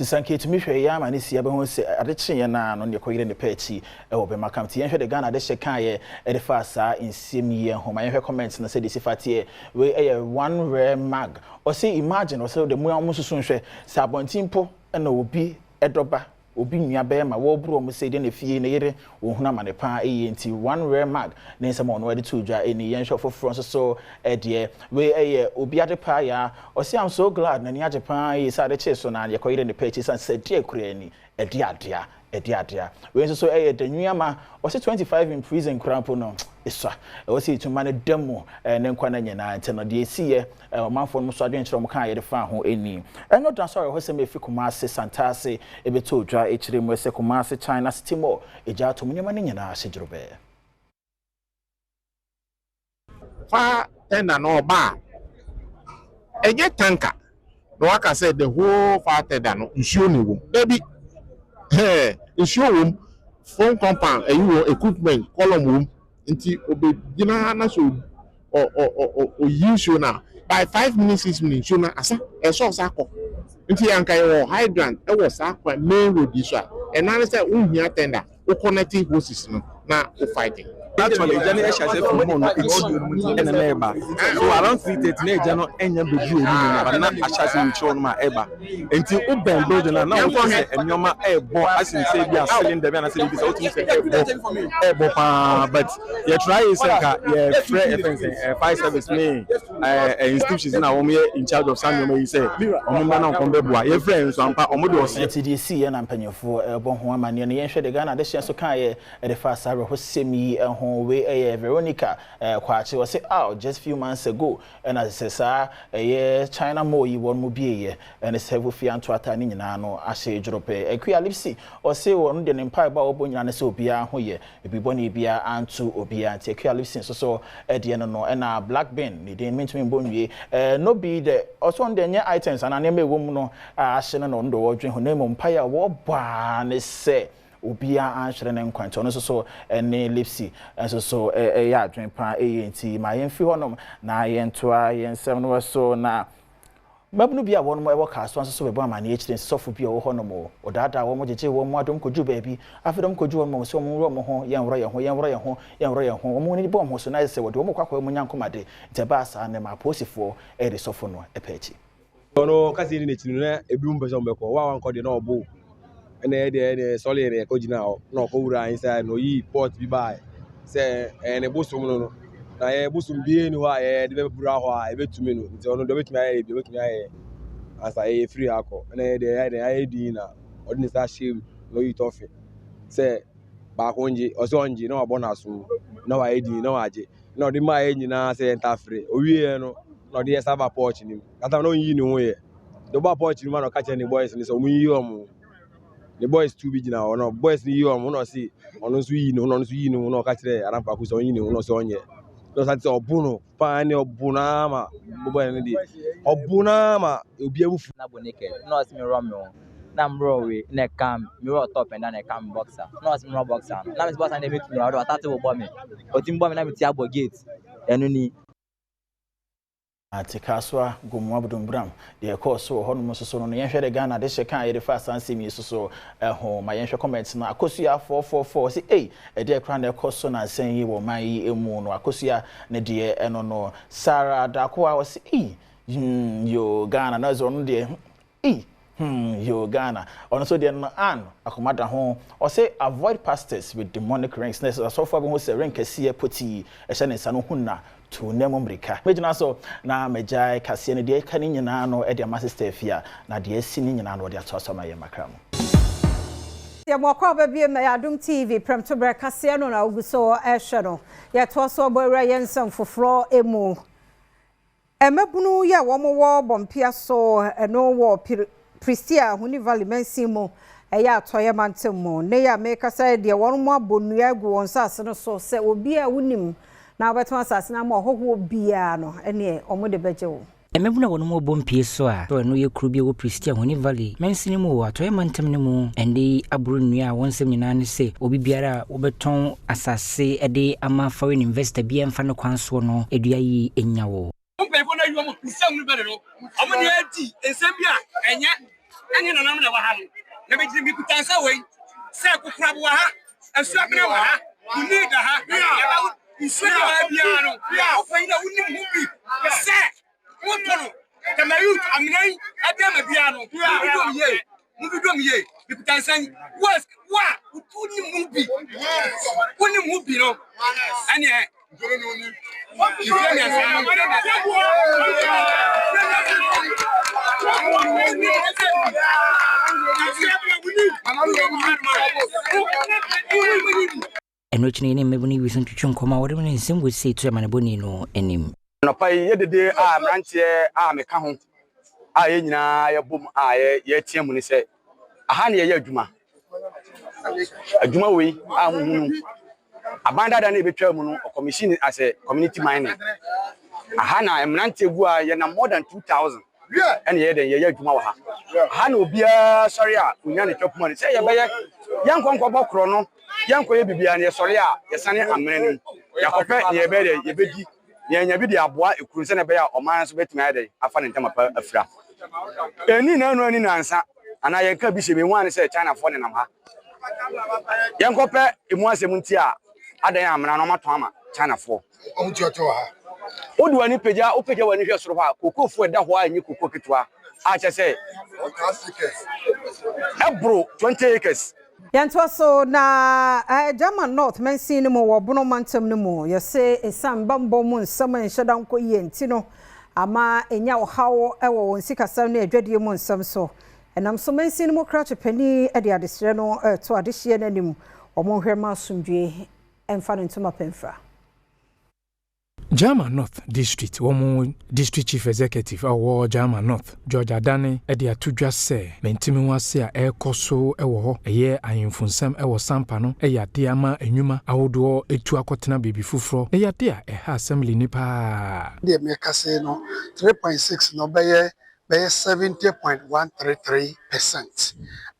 Nti sɛ anka yɛtumi hwɛ yɛ ama no si a bɛhu sɛ ade kyeeɛ no ara no na yɛkɔyere ne pɛ akyi wɔ bɛma kam. Nti yɛnhwɛ deɛ Ghana adehye kaeɛ de faa saa nsɛm yi ho. Ma yɛnhwɛ comments no sɛdeɛ ɛsi fa teɛ. Wei yɛ one rare mag. Ɔse imagine, ɔse wode mo ara monsusu nhwɛ sɛ abɔnten mpo na obi dɔ ba, obi nua bɛɛma wɔɔboro wɔn sei deɛ na fie ne yere wɔhunu amane paa yie nti one rare mag ne nsɛm a ɔno de too dwa ni. Yɛnhwɛ ɔfoforɔ nso so deɛ. Wei yɛ obi ade paa yaa. Ɔse I'm so glad n'ani agye paa yie sɛ ade kyee so na yɛkɔyere ne pɛ akyi sane sɛ ɛdeɛ koraa ni, ɛde adea. Ɛde adea. Wei nso so ɛyɛ Danwiama. Ɔse 25 in prison koraa mpo no esua. Ɛwɔ sɛ yɛtumi ma no da mu ne nkwa nna nyinaa. Nti no deɛ ɛsiiɛ ɔmanfoɔ nom nso adwenkyerɛ wɔn kaa yɛde faa ho ni. Ɛno da nso awerɛhosɛm a ɛfiri Kumasi Santase ɛbɛtɔɔ dwa akyire mu sɛ Kumasi China City Mall agya atom nneɛma no nyinaa ahye dworobɛɛ. Fa tender no ɔba a, ɛnyɛ tanker na waka sɛ the whole fire tender no nsuo na ɛwɔ mu. Dabi, ɛɛ nsuo wɔ mu, phone compound ɛyi wɔ equipment column wɔ mu nti ɔbɛgyina ha na sɛ ɔ ɔ ɔ ɔyi nsuo no a by 5 minutes, 6 minutes nsuo no asa, ɛsɛ ɔsa akɔ. Nti anka yɛwɔ hydrant ɛwɔ saa kwan main road yi so a, ɛno ara ne sɛ wonhia tender, wo connect hoses no na wo fighting. Actually, egya no ɛhyɛ ase firi mall no akyi ɛna na ɛba. So around 3:30 na egya no ɛnya bɛduru anim no, but na ahyɛ ase wɔ akyire hɔ nom a ɛba. Nti wobɛn building no a na wote sɛ nneɛma ɛrebɔ asen sɛ bi a cylinder bi anaasɛ biribi sɛ wotumi sɛ ɛrebɔ ɛrebɔ paa, but yɛ try sɛ nka yɛfrɛ yɛfrɛ no sɛ fire service ne institutions na wɔn yɛ in charge of saa nneɛma yi sɛ wɔn mmra na wɔn bɛboa. Yɛfrɛ nso ampa wɔn de ɔse. Nti deɛ ɛsiiɛ na mpanyinfoɔ ɛrebɔ ho amaneɛ no, yɛnhwɛ deɛ Ghana adehyeɛ nso kaeɛ de faa saa awerɛhosɛm yi ho. Wei yɛ Veronica Kwakye, ɔse aw just few months ago ɛna sɛ saa ɛyɛ China mall yi wɔn mo bieeɛ ɛne sɛ Vofia ntoataa ne nyinaa no ahye dworopɛɛ. Akua Lipsy ɔse ɔno deɛ ne mpaebɔ a ɔbɔ nyinaa ne sɛ obiara ho yɛ, ebi bɔne biara anto obiara nti Akua Lipsy nso so deɛ no no. Ɛna Black Ben ne din mentumi mbɔ nwie no bi dɛ ɔse ɔno deɛ ɛnyɛ items anaa nneɛma a ɛwɔ mu no a ahye no na ɔno deɛ ɔdwen ho na mmom mpaeɛ a wɔbɔ ara ne sɛ obiara anhwere ne nkwa nti ɔno nso so ne Lipsy nso so yɛ adwene paa yie nti ma yɛmfiri hɔnom na yɛntoa yɛn nsɛm no so. Na mmabunu bi a wɔnom wɔ Kasoa nso so bɛbɔ amaneɛ akyire nsɔfo bi a ɔwɔ hɔnom ɔdaadaa wɔn gyegyee wɔn mu adom kɔduru baabi. Afei dɔm kɔduru hɔnom sɛ wɔn nworɔ wɔn ho, yɛnworɔ yɛn ho, yɛnworɔ yɛn ho, yɛnworɔ yɛn ho, wɔn ani bɔ wɔn ho so na ayɛ sɛ wɔde wɔn kɔ akɔyɛ wɔn nyankomade. Nti ɛbaa saa no ma apolisifoɔ de sɔfo no pɛ akyi. Ɔno ɔka sɛ yɛdi n'akyi no, na ebinom pɛ sɛ wɔbɛkɔ. Wo a wankɔ deɛ na ɔbo wo. Ɛna yɛ deɛ ɛna sɔre yɛ na yɛkɔ gyina hɔ. Na ɔkɔ wura inside na ɔyii pot bi baeɛ sɛ ɛyɛ ne bosom no no. Na yɛ bosom biara ni hɔ a yɛde bɛbura hɔ a yɛbɛtumi no. Nti ɔno deɛ ɔbɛtumi ayɛ bi ɔbɛtumi ayɛ ansa yɛyɛ firi ha kɔ. Ɛna yɛ deɛ yɛayɛ deɛ ayɛ din na ɔde ne nsa ahyɛ mu na ɔyi tɔfe sɛ baako ngye. Ɔsɛ ɔngye na wabɔ n'asom na wayɛ din na wagye. Na ɔde maa yɛn nyinaa sɛ yɛntafere. Ɔwieɛ no. Na ɔde yɛ san ba porch no mu. That time na ɔnyi ne ho yɛ. Nti ɔbaa porch no mu a na ɔka kyerɛ ne boys no sɛ ɔmo nyi ɔmo. Ne boys tu bi gyina hɔ na boys no yi ɔmo na ɔse ɔno nso yi ne ho na ɔno nso yi ne ho na ɔka kyerɛ Adampako sɛ ɔnyi ne ho na ɔsɛ ɔnyɛ. Na ɔsan te sɛ ɔbo no paa ne ɔbo no ara ma boy no deɛ ɔbo no ara ma obi abufu. Na bɔ naked na ɔse me rɔ me ho na me rɔ wei na ɛka me me rɔ top and down na ɛka me boxer na ɔse me rɔ boxer no na me se boxer no deɛ mɛtumi rɔ ɔde ɔtate bobɔ me ɔtumi bɔ me na me ti abɔ gate ɛno ni. Ate Kasoa, Gomoa Budumburam, deɛ ɛkɔɔ so wɔ hɔnom nso so no no yɛnhwɛ deɛ Ghana adehye ka a yɛde faa saa nsɛm yi so so ho. Ma yɛnhwɛ comments no. Akosua 444 ɔse ei ɛdeɛ koraa na ɛkɔ so nansa yi wɔ ɔman yi mu no. Akosua ne deɛ ɛno no. Sarah Darkoa ɔse ei hmm yoo Ghana na ɔse ɔno deɛ Ei hmm yoo Ghana. Ɔno nso deɛ no Ann akoma da ho. Ɔse avoid pastors with demonic rings na ɛsɛ asɔfo a bɛhu sɛ ring kɛseɛ potii ɛhyɛ ne nsa no hu na tu nna mu mmirika. Mɛgyina so na magyae kaseɛ no deɛ ɛka ne nyinaa no de ama Sister Afia na deɛ asi ne nyinaa no ɔde atoa so ama yɛn makra mu. Yɛ mo akwaaba bio ma yɛ Adom TV prɛmtoberɛ kaseɛ no na wogu so rehwɛ no. Yɛtoa so abɔ awura yɛn nsɛm foforɔ mu. Mmabunu yi a wɔwɔ Bɔmpea so no wɔ Prestea Huni Valley mansin mu, ɛyɛ Atɔeɛ mantam mu. Nnɛ yi a merekasa yi deɛ wɔabɔ nnua agu wɔn nsase no so sɛ obiara a wonim na wobɛtɔn asase no ama ɔhɔhoɔ biara no, ɛnneɛ wɔde bɛgye wo. Mmabunu a wɔwɔ Bɔmpea so a ɛno yɛ kuro bi a ɛwɔ Prestea Huni Valley mansini mu wɔ Atɔeɛ mantam no mu ɛnnɛ yi aboro nnua a wɔn nsɛm nyinaa ne sɛ obi biara a wobɛtɔn asase de ama foreign investor biara mfa ne kwan soɔ no dua yi nya wo. Mo mpanyinfoɔ no ayi wɔn nsɛm no bɛne no, wɔn ne adi nsɛm bi a ɛnyɛ ɛne nananom na ɛwɔ ha no. Na megyina mekuta nsa wei sɛ kokorabo wɔ ha, asuabena wɔ ha, kuni da ha, ɛba nsuo da ha biara no, wo panyin a wonim ho bi sɛ wotɔ no tama youth amena yi ɛde ama biara no, mobidom yie, mobidom yie, mekuta nsa yi, wo a wonim ho bi, wonim ho bi no, ɛneɛ Ɛno akyi no, yɛne mmabun yi bi nso twetwe nkɔmmɔ a wɔde ne nsɛm wɔ sei to amanebɔni no anim. Anɔpa yi, yɛ dede a mmeranteɛ a meka ho a yɛn nyinaa yɛbom a yɛteɛ mu ne sɛ, aha ne yɛyɛ adwuma. Adwuma wei a mohu no, aban dada no a ɛbɛtwaa mu no, ɔkɔmihyin as a community mining. Aha na mmeranteɛ gu a yɛnam more than 2000 ɛna yɛyɛ dɛn yɛyɛ adwuma wɔ ha. Aha na obiara sɔre a onya ne twapuma no sɛ yɛbɛyɛ yɛnkɔ nkɔbɔ korɔ no yɛnkɔyɛ biribiara no yɛsɔre a yɛsane amena no mu yɛakɔpɛ nea yɛbɛyɛ dɛn yɛbɛdi na yɛanya bi de aboa ekuro no sɛnea ɛbɛyɛ a ɔman no nso bɛtumi ayɛ dɛn afa ne ntama pa afira. Ɛnni nnanu anni nnansa anaa yɛnka bi hyɛ mu, ehu ara ne sɛ Chinafoɔ nenam ha. Yɛnkɔpɛ emu asɛm nti a adɛn a amena no wɔatɔn ama Chinafoɔ. Wode w'ani pagya wopagya w'ani hwɛ soro hɔ a, kokofoɔ ɛda hɔ a ɛnyɛ koko ketewa a kyerɛ sɛ ɛboro 20 acres. Yɛntoa so na German North mansin no mu wɔ Bono mantam no mu, yɛse esiane bammɔ mu nsɛm a ɛnhyɛ da nkɔ yie nti no ama anya ɔhaw wɔ wɔn sikasɛm ne adwadie mu nsɛm so. Ɛnam so mansin no mu krakye panin de adesrɛ no reto adehyeɛ no anim, wɔn nhwɛ mma asomdwoeɛ mfa ne ntoma pa mfira. Jaman North District Wɔn District Chief Executive a ɔwɔ Jaman North, George Adane de ato dwa sɛ mente-me-ho-ase a ɛrekɔ so wɔ hɔ, ɛyɛ ahemfo nsɛm wɔ Sampa no yɛ adeɛ ama nnwuma ahodoɔ atu akɔtena baabi foforɔ na ɛyɛ adeɛ a ɛha Assembly no paa. Deɛ meka sei no, 3.6 no bɛyɛ bɛyɛ 70.133 percent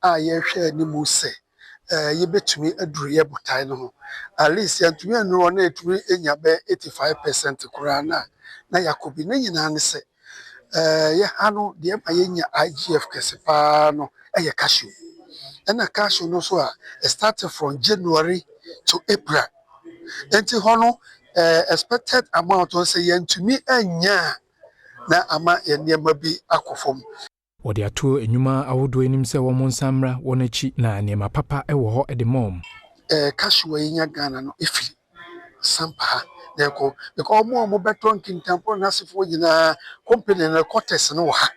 a yɛhwɛ anim sɛ yɛbɛtumi aduru yɛn botae no ho. At least yɛantumi annuru hɔ na yɛtumi nya bɛyɛ 85% koraa no a, na yɛakɔ bi. Ne nyinaa ne sɛ, yɛ ha no deɛ ɛma yɛnya IGF kɛse paa no yɛ cashew. Ɛna cashew no nso a, it started from January to April. Nti hɔ no, expected amount no sɛ yɛantumi annya a, na ama yɛn nneɛma bi akɔ fam. Wɔde ato nnwuma ahodoɔ anim sɛ wɔn nsan mmra wɔn akyi na nneɛma papa wɔ hɔ de ma wɔn. Eh cashew a yɛnya Ghana no ɛfiri Sampa ha na ɛkɔ because wɔn a wɔbɛtɔ nkintampɔ no asefoɔ nyinaa company no quarters no wɔ ha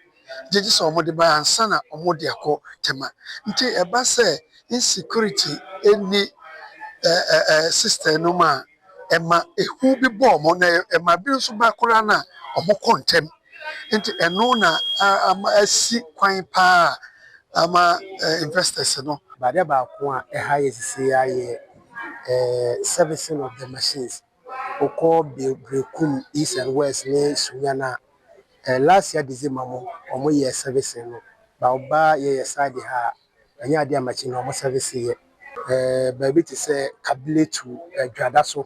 gyegye sɛ wɔde ba ansa na wɔde akɔ Tema nti ɛba sɛ insecurity ɛnni eh, eh, system no mu a. ɛma ehu bi bɔ wɔn na ɛma bi nso ba koraa no a wɔkɔ ntɛm. Nti ɛno na ama asi kwan paa ama investors no. Adeɛ baako a ɛha yɛ sisi ara yɛ servicing of the machines. Wokɔ Berekum East and West ne Sunyani a, last year December mu wɔyɛɛ servicing no, but woba yɛyɛ side ha a, ɛnyɛ adeɛ a machine no wɔn service yɛ. Baabi te sɛ Kabile to Dwada so,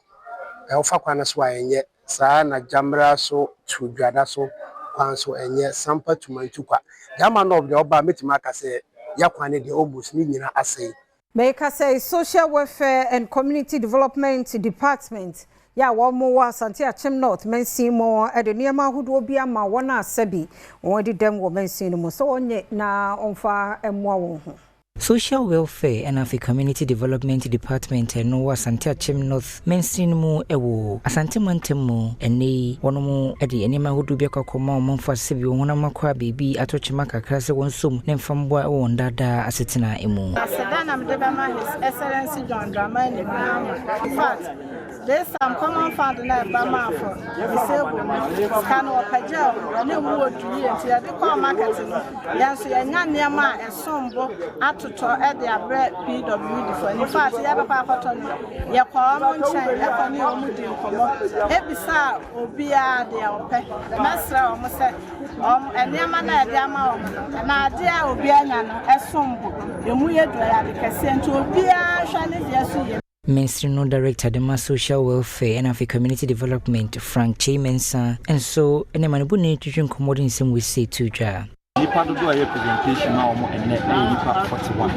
wofa kwan no so a ɛnyɛ. Saa na Gyamera so to Dwada so kwan so ɛnyɛ. Sampa to Mantukwa. Gyama North deɛ ɔba a mɛtumi aka sɛ yɛ kwan no deɛ almost ne nyinaa asɛe. Meka sɛ Social Welfare and Community Development Department yɛ a wɔn wɔ Asante Akyem North mansin mu de nneɛma ahodoɔ bi ama wɔn a sɛbi wɔn adi dɛm wɔ mansin no mu sɛ wɔnyɛ na wɔmfa mmoa wɔn ho. Social Welfare ɛna afei Community Development Department a ɛno wɔ Asante Akyem North mansini no mu wɔ Asante mantam mu. Ɛnnɛ yi wɔnom de nneɛma ahodoɔ bi akɔ akɔma ɔmanfoɔ a sɛbi wɔn honam akɔ a baabi atɔ kyema kakra sɛ wɔnsom ne mfa mmoa wɔ wɔn daadaa asetena mu. Aseda na mede bɛma His Excellency John Dramani Mahama. In fact, this time common fund na ɛba maa for disabled no, sika no wɔpagyaa mu, na emu wɔ du yie nti yɛde kɔɔ market no, yɛn nso yɛnya nneɛma a ɛsom bo atotɔ de abrɛ PWD foɔ. In fact, yɛbɛkɔ akɔtɔ no, yɛkɔ wɔn nkyɛn ɛkɔ ne wɔn di nkɔmmɔ, ebisaa obiara deɛ ɔpɛ. Mɛsrɛ wɔn sɛ wɔn nneɛma no a yɛde ama wɔn no, na adeɛ a obiara nya no ɛsom bo, emu yɛ duru, ɛyɛ ade kɛseɛ nti obiara nhwɛ ne deɛ so yie. Mansini no Director de ma Social Welfare ɛna afei Community Development, Frank Kyei Mensah nso ne amanebɔni twetwe nkɔmmɔ de nsɛm wei sei too dwa. Nnipa dodoɔ a ɛyɛ presentation ma wɔn ɛnnɛ ɛyɛ nnipa 41.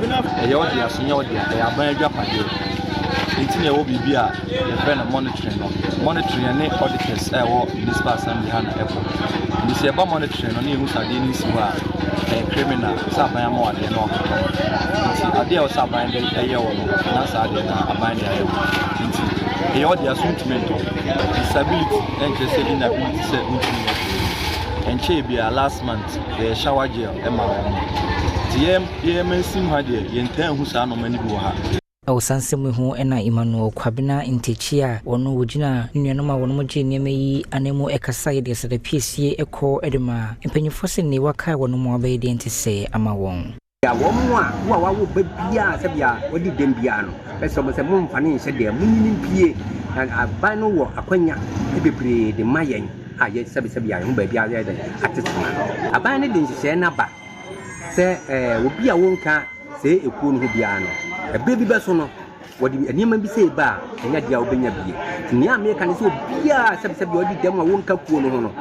Ɛyɛ wo dea so nyɛ wo dea, ɛyɛ aban agyapadeɛ. Nti na ɛwɔ biribi a yɛfrɛ no monitoring no. Monitoring yɛne auditors a ɛwɔ municipal assembly ha na ɛkɔ. Nti sɛ yɛba monitoring no na yɛhu sɛ adeɛ no nsi hɔ a, ɛyɛ criminal sɛ aban ama wo adeɛ na wakɔtɔn. Nti adeɛ a ɛwɔ sɛ aban de ɛyɛ wo no, na saa adeɛ no aban de ayɛ wo. Nti ɛyɛ wo dea so wontumi ntɔ. Disability ɛnkyerɛ sɛ inability sɛ wontumi nyɛ hwee. Ɛnkyɛɛ biara last month yɛyɛ shower gel ɛma wɔn. Nti yɛn yɛn mansin mu ha deɛ yɛntaa nhu saa nnoɔma no bi wɔ ha. Wɔ saa nsɛm yi ho na Emmanuel Kwabena Ntakyi a ɔno ɔgyina ne nuanom a wɔnom gyee nneɛma yi ananmu kasaeɛ de asadapiesie kɔ de maa mpanyinfoɔ sɛ nei wakae wɔnom abɛyɛ deɛ ɛnte sɛɛ ama wɔn. Bia wɔn a wo a wawo ba biara sɛ bia wadi dɛm biara no, bɛsrɛ mo sɛ momfa no nhyɛ dɛm, monyi no mpue. Na aban no wɔ akwanya bebree de ma yɛn a yɛ sɛbesɛbe a yɛn ho baabi ayɛ dɛn ate sema. Aban no de nhyehyɛe no aba sɛ ɛɛ obi a wonka see ekuo no ho biara no, ɛberɛ bi bɛso no, wɔde nneɛma bi sɛ ba a, ɛnyɛ adeɛ a wobɛnya bie. Nea meka ne sɛ obiara sɛbesɛbe a ɔdi dɛm a wonka kuo no ho no,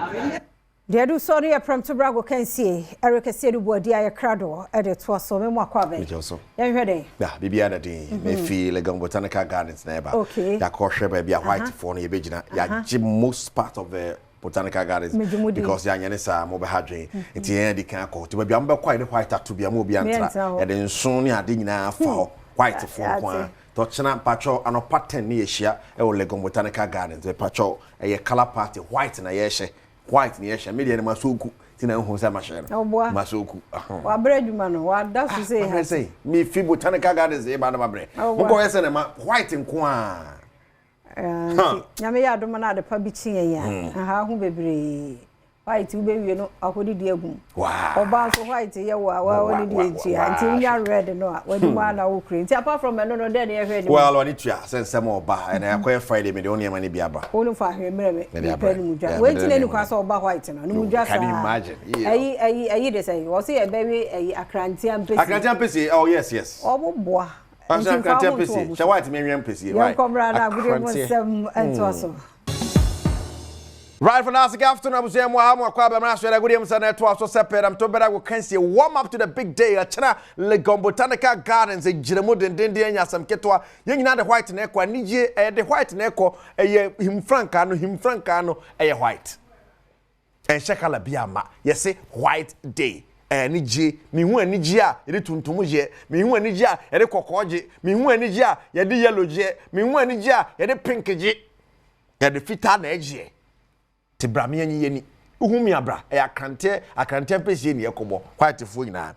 Deɛ ɛdu soɔ no yɛ prɛmto brago kansie, Eric Asiedu Boadi ayɛ krado de toa so. Me mu akɔ abɛn. Megye wo so. Yɛnhwɛ dɛn? Ya, biribiara da din. Mefi Legon Botanical Gardens na ɛba. Okay. Yɛakɔhwɛ baabi a white foɔ no yɛbɛgyina. Yɛagye most part of the Botanical Gardens Megye mo di. because yɛanyɛ ne saa mobɛha adwene. Nti yɛn adi kan akɔ. Nti baabi a mobɛkɔ a yɛde white ato bi a mo obiara ntra. Meɛntra hɔ. Yɛde nso ne ade nyinaa afa hɔ. White foɔ nko ara. Yɛate. Nti ɔkyena mpakyɛw anɔpa 10 ne yɛhyia wɔ Legon Botanical Gardens. Mepakyɛw ɛyɛ colour party white na yɛrehyɛ. White na yɛhyɛ me deɛ no masoku ti na nhu sɛ mahyɛ no Ɔboa. masoku. Wabrɛ adwuma no wada so sɛ Mabrɛ sɛ mefi botanical gardens ba no mabrɛ. Ɔboa. Mokɔyɛ sɛ na ma white nko a. Nti nyame yɛ adom na ade pa bi kye yɛn a aha ho bebree. White wobɛwie no akɔdidi agu mu. Ɔbaa nso white yɛ wo a wa wɔne deɛ ntua nti wonya red no a w'anim a na wokura nti apart from ɛno no dɛn ne yɛhwɛ anim. Well ɔne tua sɛ nsɛm a ɔba ɛna akɔyɛ Friday mede wo nneɛma no bi aba. Wo no fa ahwɛ mmerɛ me Mede mepɛ abrɛ. no mu dwa. Yeah, Wei mede nti na ne ɛni kwan nneɛma. sɛ ɔba white no ne mu dwa Can you saa. imagine? Yeah. Ɛyi ɛyi ɛyi de sɛ wɔse yɛbɛwe ɛyi akranteɛ ampesie. Akranteɛ ampesie oh yes yes. Ɔmo boa. Nti Nti mfa akranteɛ ho nto ampesie ɔmo hyɛ so. white menwɛn ampesie why? Yɛnkɔ mmra na agodie mu Akranteɛ. nsɛm ntoa so. Right for now, good afternoon, abusua mu aha mu akɔ abɛmra so yɛrɛ agodie mu sɛ na ɛtoa so sɛ pɛrɛm to bɛrɛ ago kansie warm up to the big day ɛkyena Legon Botanical Gardens gyina mu dendenden anya asɛm ketewa yɛn nyinaa de white na ɛkɔ anigye ɛyɛ de white na ɛkɔ ɛyɛ him frankaa no him frankaa no ɛyɛ white ɛnhyɛ kala bi ama yɛse white day ɛyɛ anigye mehu anigye a yɛde tuntum gyeɛ mehu anigye a yɛde kɔkɔɔ gye mehu anigye a yɛde yellow gyeɛ mehu anigye a yɛde pink gye Yɛde fitaa na ɛgyeɛ. Te bra me anyi yɛni. Wohu me abra. Ɛyɛ akranteɛ akranteɛ mpɛsie ne yɛkɔbɔ. Whitefoɔ nyinaa.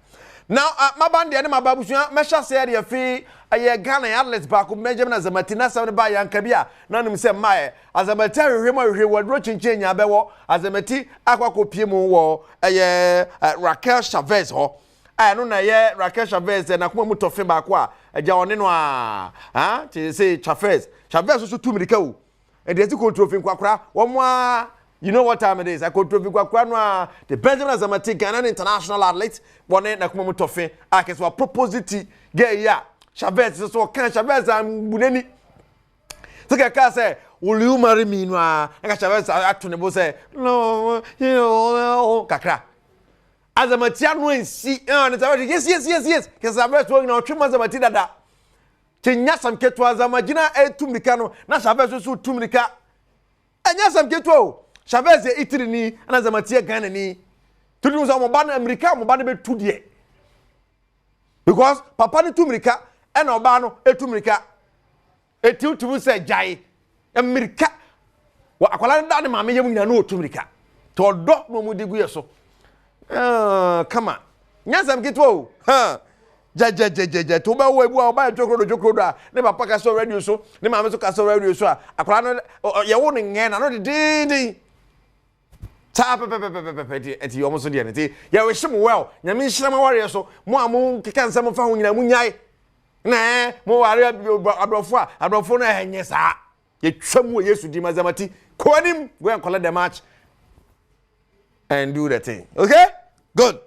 Na maba deɛ ne maba abusua mɛhyɛ aseɛ deɛ fi ɛyɛ Ghana yɛn athlete baako Benjamin Azamati n'asɛm no baa yanka bi a na nim sɛ mmaeɛ Azamati ahwehwɛ mu ahwehwɛ wɔ aduro kyinkyin nya bɛwɔ Azamati akɔ akɔpie mu wɔ ɛyɛ Raquel Chavez hɔ a ɛno na ɛyɛ Raquel Chavez n'akoma mu tɔfe baako a agya ɔne no a ah te sɛ Chavez Chavez nso tu mirika o. Ɛnti ɛsi kontrofi nkwakora wɔn a you know what time it is akontrofi nkwakora no a the Benjamin Azamati Ghanaian international athlete wɔne n'akoma mu tɔfe a kɛse wa propose ti girl yi a Chavez nso ɔka Chavez ambu n'ani sɛ kɛkɛ sɛ will you marry me no a ɛka Chavez ato ne bo sɛ no no kakra Azamati ano nsi ɛna ne Chavez yes yes yes yes kɛse Chavez wɔn nyinaa ɔtwe mu Azamati dada. Kyɛ nyɛ asɛm ketewa dza ma gyina etu mirika no na Chavez nso tu mirika. Ɛnyɛ asɛm ketewa o. Chavez yɛ Italy ni ɛna Zamati yɛ Ghana ni. Tutu sɛ wɔn ba no mirika a wɔn ba no bɛtu deɛ. Because papa no tu mirika ɛna ɔbaa no etu mirika. Eti wotumi sɛ gyae mmirika. Wɔ akwadaa no da ne maame yam nyinaa na ɔtu mmirika. Nti ɔdɔ na wɔn de gu yɛ so. Ah, kama. Nyɛ asɛm ketewa o. Ha. Gyɛgyɛgyɛgyɛgyɛ. To bɛwɔ ebu a ɔba yɛ twokrodo twokrodo a ne papa kasa wɔ radio so, ne maame so kasa wɔ radio so a akwadaa no yɛwo no ngɛn na no dedeenden. Saa pɛpɛpɛpɛpɛ nti ɛti wɔn so deɛ no nti yɛrehyɛ mo well. Nyame nhyira mo awareɛ so. Mo a mo keka nsɛm fa ho nyinaa mo nyae. Na ɛ mo ware aborɔfo a aborɔfo no ɛnyɛ saa. Yɛtwa mu wɔ Yesu din mu Azamati. Kɔ anim go and collect the match and do the thing. Okay? Good.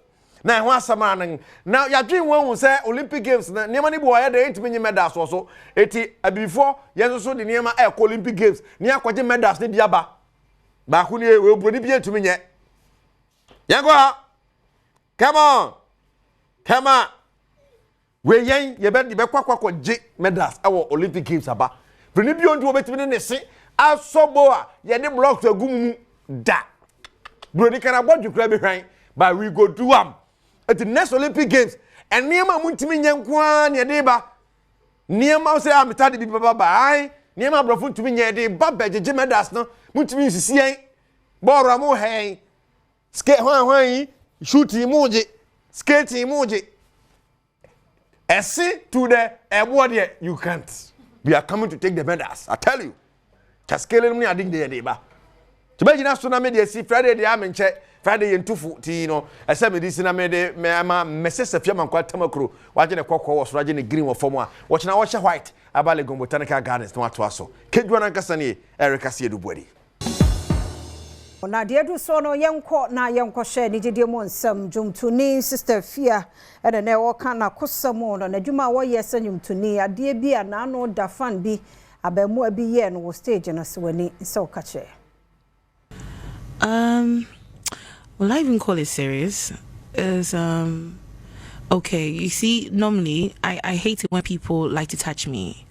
Na ɛho asɛm a no na yɛadwen ho ahu sɛ Olympic Games na nneɛma no bi wɔ yɛ dɛ ɛntumi nye medals wɔ so. Eti abibifoɔ yɛn nso so de nneɛma ɛkɔ Olympic Games ne akɔgye medals ne bi aba. Baako nie wɔ buroni bi ntumi nyɛ. Yɛn kɔ ha. Come on. Come on. Wei yɛn yɛbɛ yɛbɛkɔ akɔ akɔgye medals ɛwɔ Olympic Games aba. Buroni bi onti wɔbɛtumi ne ne se asɔ bo a yɛde blocks agu mu mu da. Buroni kan abɔdwe koraa bi hwan but we go do am. Eti next Olympic Games nneɛma a muntumi nyɛ nko ara na yɛde ba. Nneɛma sɛ a meta de bi bɛba ba ae nneɛma aborɔfo ntumi nyɛ yɛde ba bɛgyegye medals no muntumi nsisi yɛn bɔɔlo a mo hɛn Skate hwan hwan yi shooting mu gye skating mu gye ɛse to the ɛboɔ deɛ you can't we are coming to take the medals I tell you kyɛ scale no ne ade nyina yɛde ba nti bɛgyina so na mede asi Friday deɛ ame nkyɛ Friday yɛ ntufo ti no ɛsɛ mede si na mede ama mɛsɛ safia mankwa tamakuro wagye ne kɔkɔɔ wɔ soro agye ne green wɔ fam a wɔkyena wɔhyɛ white aba Legon Botanical Gardens na watoa so kedwa no ankasa nie ɛreka se yɛdu Na deɛ aduru soɔ no, yɛnkɔ na yɛnkɔhwɛ anigyedie mu nsɛm. Dwomtoni Sister Afia na na ɔreka n'akosɛm no, n'adwuma a ɔyɛ sɛ nnwomtoni, adeɛ bi a n'ano da fan bi abaamua bi yɛɛ no wɔ stage no so, w'ani sɛ ɔka kyerɛ. Um, will I even call it serious? Is um, okay. You see, normally I I hate it when people like to touch me.